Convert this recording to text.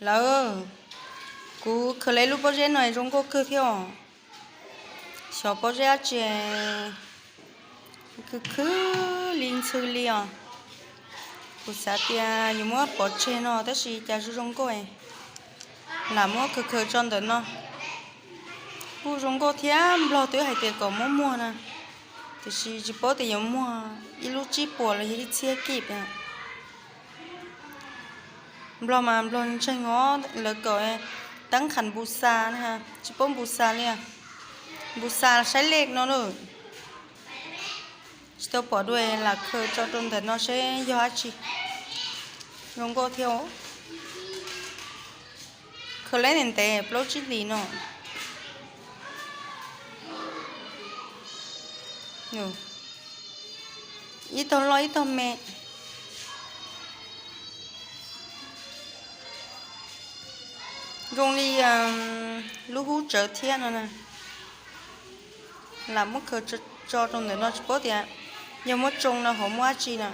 Lawm, kuv khaws lawm lub pob zeb no zoo nkauj kawg thiab os. Xyov pob zeb dab tsi, khwv khwv li ntxhw li os. Kuv xav tias yuav muab pov tseg no tab sis cas zoo zoo nkauj, lam muab khaws khaws tso ntawm no. Kuj zoo nkauj thiab, Nplog twb hais tias kom muab muag na, tiam sis tsis paub tias yuav muag ib lub tsib puas los yog ib txhiab kib. Nplog mas Nplog ntseeg os, lawv kom teeb qhas npus xa, tsis paub npus xa li. Npus xa saib lej no lawm. Tsis tau pom dua, lam khaws tso rau ntawm no seb yog dab tsi. Zoo nkauj thiab. Khaws lawm ntev ntev plaub tsib hlis no. Ib tog loj ib tog me. Zoo li lub hub tsawv thiab no na. Lam muab khaws tso rau ntawm no tsis paub tias yog muab tsoo no hauv muaj dab tsi no.